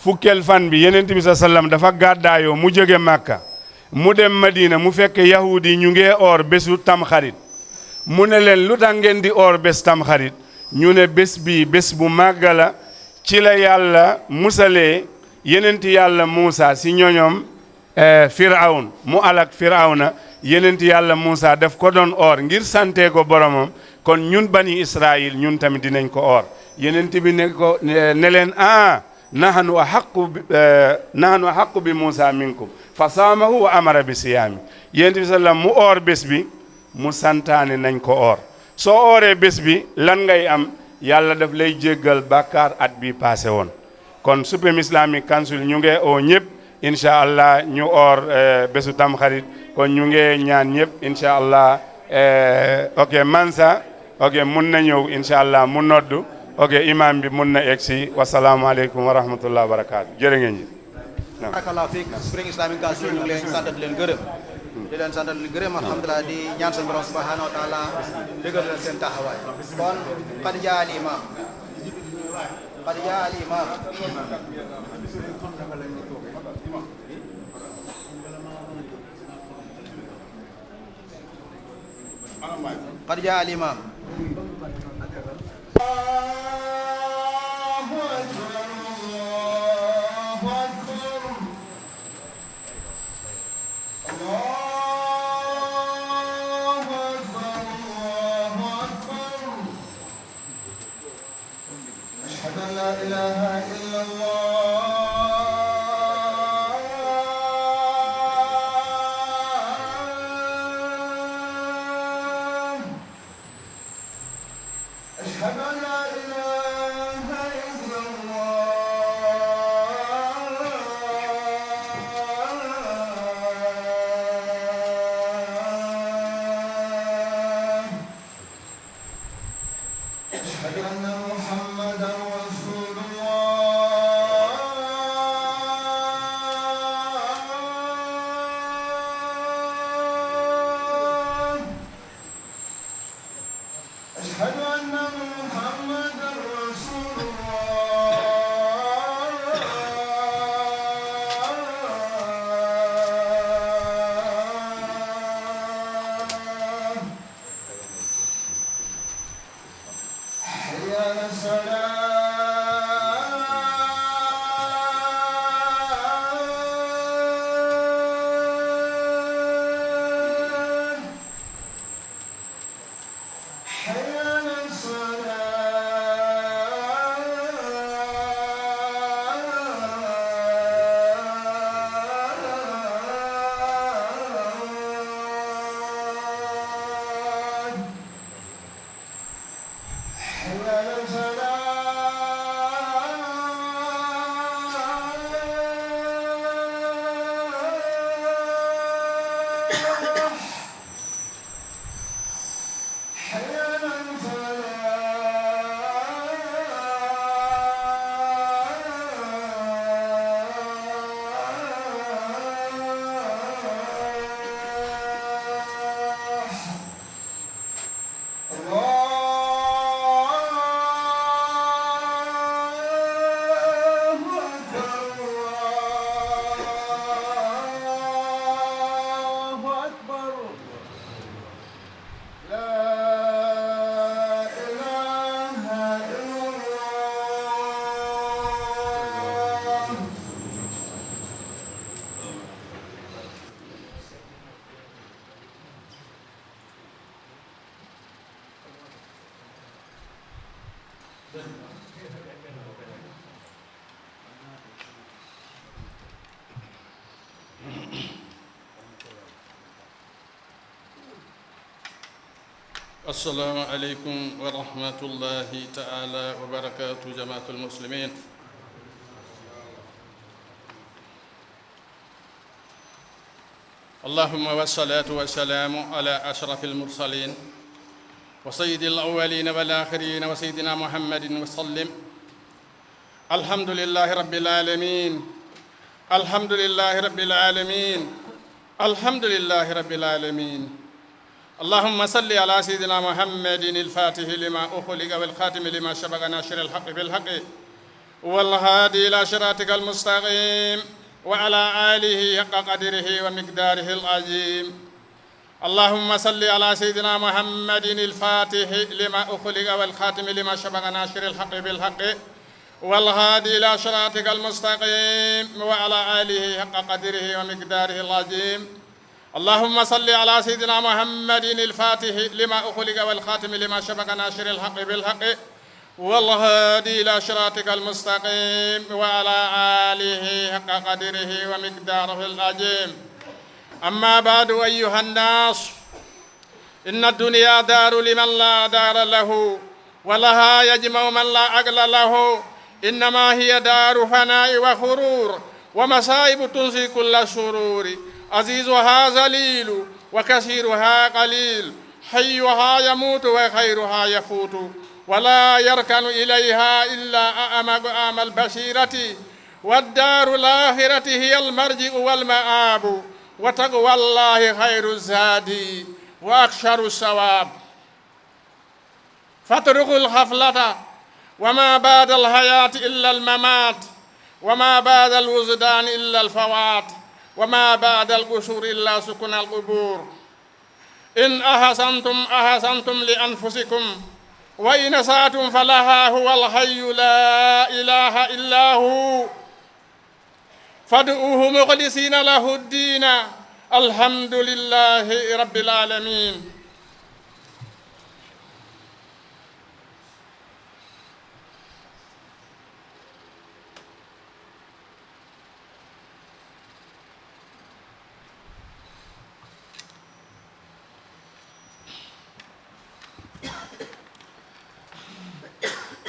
fukkeel fan bi yenent bi sallam dafa gàddaayoo mu jóge Màkka mu dem Madina mu fekk yahudi ñu ngee oor bésu tamxarit mu ne leen lu tax ngeen di oor bés tamxarit ñu ne bés bi bés bu màgg la ci la yàlla musalee yenenti yàlla Muusa si ñoñom Firawn mu alak Firawna yenenti yàlla Muusa daf ko doon oor ngir sante ko boromam kon ñun bani Israil ñun tamit dinañ ko oor yenenti bi ne ko ne leen nahnu ahaqu bi Muusa minkum fa saamahu wa amara bi siyaami yenenti bi sallam mu oor bés bi mu santaane nañ ko oor soo ooree bés bi lan ngay am yàlla daf lay jéggal bàkkaar at bi passé woon kon Supreme Islamic Council ñu ngi oo ñëpp incha allah ñu oor bésu tamxarit kon ñu ngi ñaan ñëpp incha allah ok Mansa ok mun na ñëw incha allah mu noddu ok imam bi mun na egsi wasalaamualeykum wa rahmatullah wa barakaatu jërë ngeen ji. barakallahu fiik Supreme Islamic Council ñu ngi leen sant di leen gërëm di leen sant di leen gërëm alhamdulilah di ñaan suñu borom subhanahu wa taala dëggal leen seen taxawaay kon qad jaa al imam qad jaa al imam qad jaa al imam السلام عليكم ورحمة الله تعالى وبركاته جماعة المسلمين اللهم والصلاة والسلام على أشرف المرسلين وسيد الأولين والآخرين وسيدنا محمد وسلم الحمد لله رب العالمين الحمد لله رب العالمين الحمد لله رب العالمين اللهم صل على سيدنا محمد الفاتح لما أخلق والخاتم لما سبق ناصر الحق بالحق والهادي إلى صراطك المستقيم وعلى آله حق قدره ومقداره العظيم. اللهم صل على سيدنا محمد الفاتح لما أخلق والخاتم لما سبق ناصر الحق بالحق والهادي إلى صراطك المستقيم وعلى آله حق قدره ومقداره العظيم. اللهم صل على سيدنا محمد الفاتح لما أخلق والخاتم لما سبق ناصر الحق بالحق والهادي إلى صراطك المستقيم وعلى آله حق قدره ومقداره العظيم. أما بعد أيها الناس، إن الدنيا دار لمن لا دار له ولها يجمع من لا عقل له، إنما هي دار فناء وخرور ومصائب تنسي كل سرور، عزيزها ذليل وكثيرها قليل، حيها يموت وخيرها يفوت، ولا يركن إليها إلا أعمى البصيرة، والدار الآخرة هي المرجع والمآب، وتقوى الله خير الزاد وأكثر الثواب. فاتركوا الغفلة، وما بعد الحياة إلا الممات، وما بعد الوجدان إلا الفوات، وما بعد القصور إلا سكن القبور. إن أحسنتم أحسنتم لأنفسكم، وإن أسأتم فلها، هو الحي لا إله إلا هو، فادعوه مخلصين له الدين، الحمد لله رب العالمين.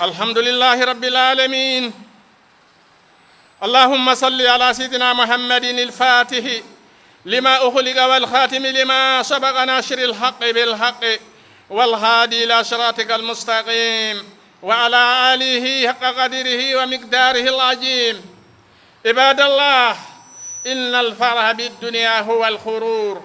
الحمد لله رب العالمين. اللهم صل على سيدنا محمد الفاتح لما أخلق والخاتم لما سبق ناصر الحق بالحق والهادي إلى صراطك المستقيم وعلى آله حق قدره ومقداره العظيم. عباد الله، إن الفرح بالدنيا هو الخرور،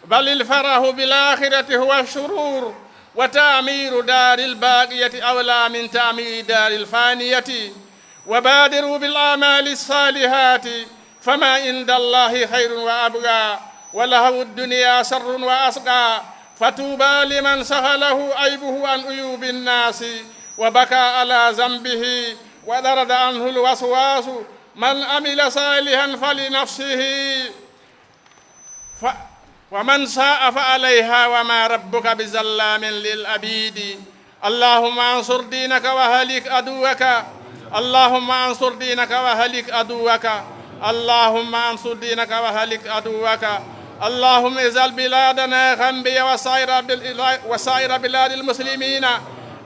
بل الفرح بالآخرة هو السرور، وتعمير دار الباقية أولى من تعمير دار الفانية. وبادروا بالأعمال الصالحات، فما عند الله خير وأبقى، ولهو الدنيا شر وأسقى. فتوبى لمن سهله عيبه عن عيوب الناس، وبكى على ذنبه ودرد عنه الوسواس. من عمل صالحا فلنفسه، ومن ساء فعليها، وما ربك بظلام للعبيد. اللهم انصر دينك وهلك عدوك، اللهم انصر دينك وهلك عدوك، اللهم انصر دينك وهلك عدوك. اللهم اجعل بلادنا غامبيا وسائر بلاد المسلمين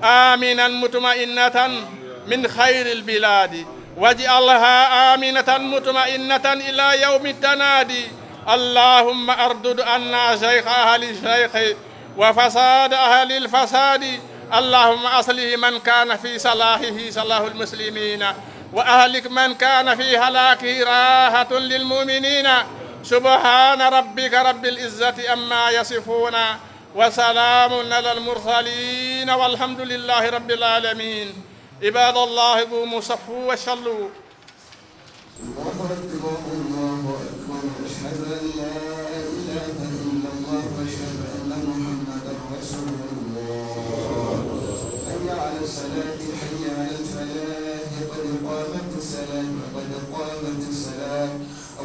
آمنا مطمئنة من خير البلاد، واجعلها آمنة مطمئنة إلى يوم التنادي. اللهم أردد عنا شيخ أهل الشيخ وفساد أهل الفساد. اللهم أصلح من كان في صلاحه صلاح المسلمين، وأهلك من كان في هلاكه راحة للمؤمنين. سبحان ربك رب العزة أما يصفون، وسلام على المرسلين، والحمد لله رب العالمين. عباد الله، قوموا صفوا وصلوا.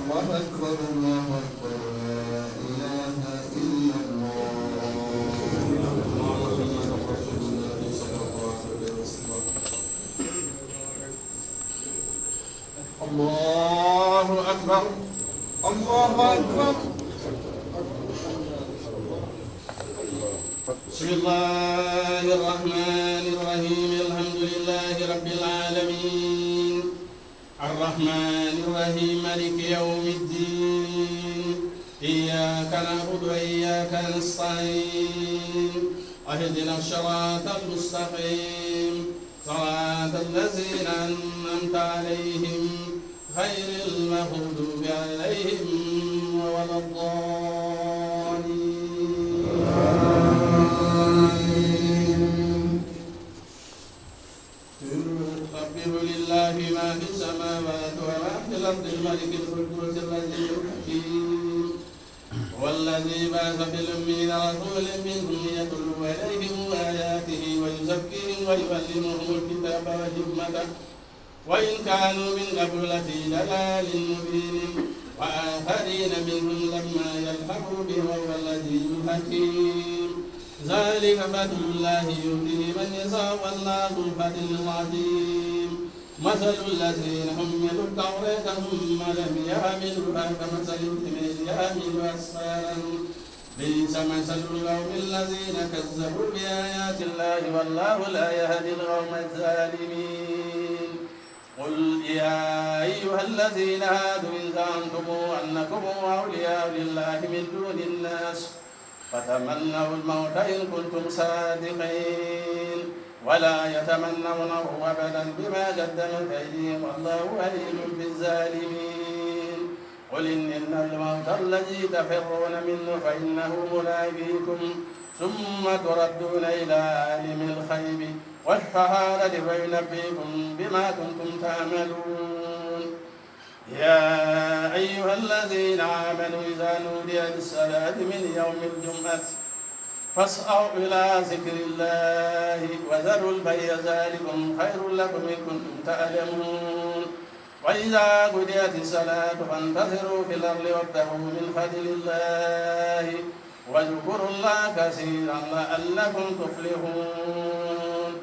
الله أكبر الله أكبر، لا إله إلا الله. الله أكبر الله أكبر. بسم الله الرحمن الرحيم. الحمد لله رب العالمين، الرحمن الرحيم، مالك يوم الدين. إياك نعبد وإياك نستعين، اهدنا الصراط المستقيم، صراط الذين أنعمت عليهم غير المغضوب عليهم ولا الضالين. يسبح لله ما الأرض الملك القدوس العزيز الحكيم والذي بعث في الأمين رسولا منهم يتلو عليهم آياته ويزكيهم ويعلمهم الكتاب والحكمة وإن كانوا من قبل لفي ضلال مبين وآخرين منهم لما يلحقوا بهم وهو العزيز الحكيم ذلك فضل الله يؤتيه من يشاء والله ذو الفضل العظيم مثل الذين حملوا التوراة ثم لم يحملوها كمثل الحمار يحمل أسفارا بئس مثل القوم الذين كذبوا بآيات الله والله لا يهدي القوم الظالمين قل يا أيها الذين هادوا إن زعمتم أنكم أولياء لله من دون الناس فتمنوا الموت إن كنتم صادقين ولا يتمنونه أبدا بما قدمت أيديهم والله عليم بالظالمين قل إن الموت الذي تفرون منه فإنه ملاقيكم ثم تردون إلى عالم الغيب والشهادة فينبئكم بما كنتم تعملون يا أيها الذين آمنوا إذا نودي للصلاة من يوم الجمعة فاسعوا إلى ذكر الله وذروا البيع ذلكم خير لكم إن كنتم تعلمون وإذا قضيت الصلاة فانتظروا في الأرض وابتغوا من فضل الله واذكروا الله كثيرا لعلكم تفلحون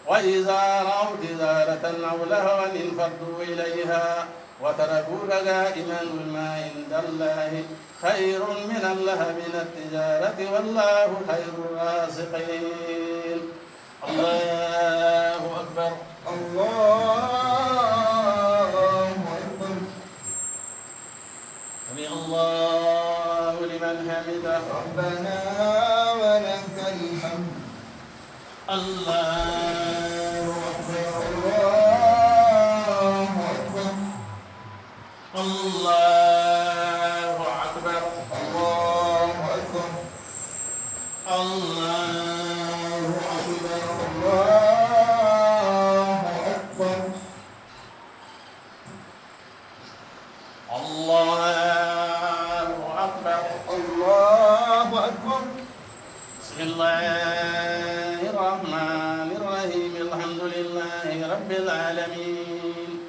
وإذا رأوا تجارة أو لهوا انفضوا إليها وتركوك قائما قل ما عند الله خير من اللهو من التجارة والله خير الرازقين الله أكبر الله أكبر سمع الله لمن حمده ربنا ولك الحمد الله أكبر الله أكبر الله أكبر الله أكبر الله أكبر الله أكبر الله أكبر الله أكبر بسم الله الرحمن الرحيم الحمد لله رب العالمين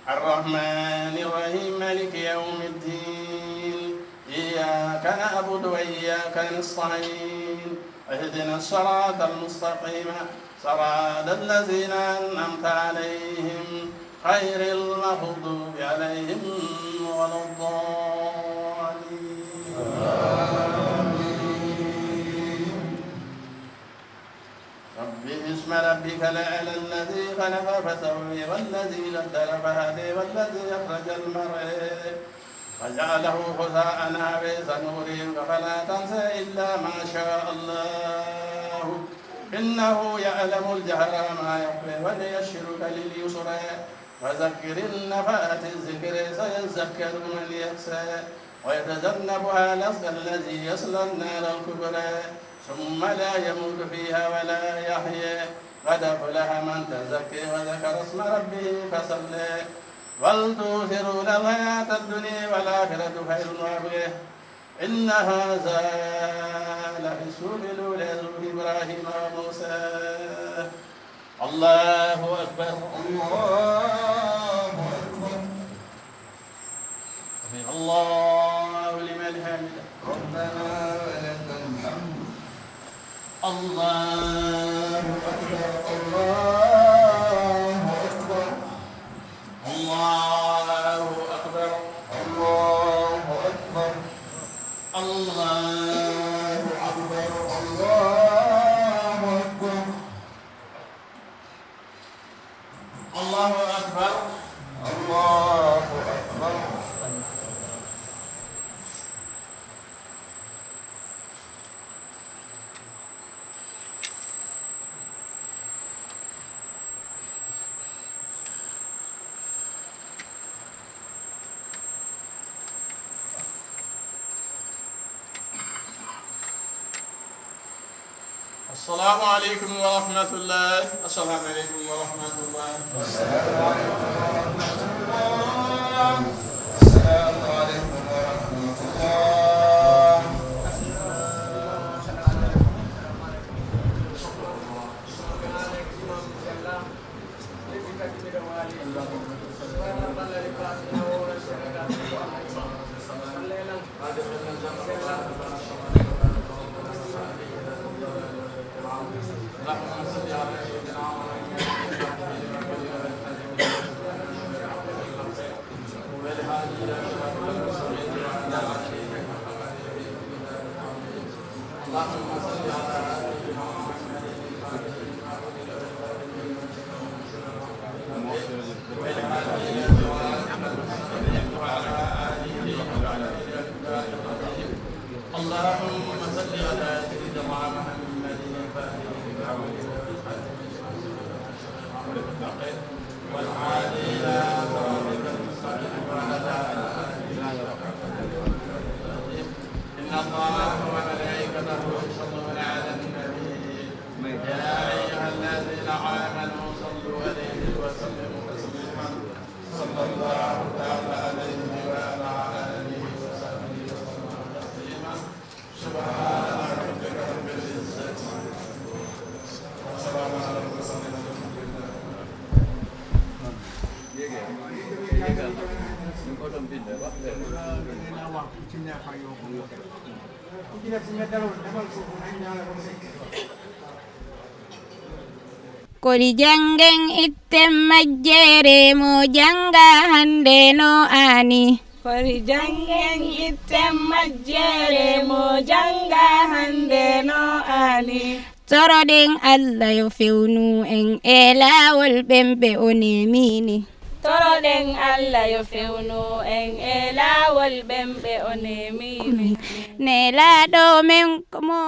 الرحمن الرحيم مالك يوم الدين إياك نعبد وإياك نستعين اهدنا الصراط المستقيم صراط الذين أنعمت عليهم غير المغضوب عليهم ولا الضالين رب اسم ربك الأعلى الذي خلق فسوي والذي قدر فهدي والذي أخرج المرعى فجعله غثاء نحوا سنريك فلا تنسى إلا ما شاء الله إنه يعلم الجهر ما يخفي وليشرك لليسرى فذكر النفعة الذكر سيذكر من يخشى ويتجنبها الأشقى الذي يصلى النار الكبرى ثم لا يموت فيها ولا يحيى قد أفلح من تزكى وذكر اسم ربه فصلى بل تؤثرون الحياة الدنيا والآخرة خير وأبقى إن هذا لفي الصحف الأولى صحف إبراهيم وموسى الله أكبر الله أكبر سمع الله لمن حمده ربنا ولك الحمد الله أكبر الله أكبر الله أكبر الله أكبر الله أكبر الله أكبر الله أكبر الله أكبر السلام عليكم ورحمة الله. السلام عليكم ورحمة الله. السلام عليكم ورحمة الله. اللهم صل على سيدنا محمد والعالي إلى صراطك المستقيم وعلى آله إن الله وملائكته يصلون على النبي يا أيها الذين آمنوا صلوا عليه وسلموا تسليما صلى الله تعالى عليه وعلى آله وصحبه وسلم تسليما سبحان ربك رب العزة وسلام على المرسلين. Kodi jangen itten majjere mo janga hande no ani. Kodi jangen itten majjere mo janga hande no ani. Toroɗen Allah yo fewnu en e laawol ɓemɓe o nemini. Toroɗen Allah yo fewnu en e laawol ɓemɓe o nemini. Nelaɗo men ko mo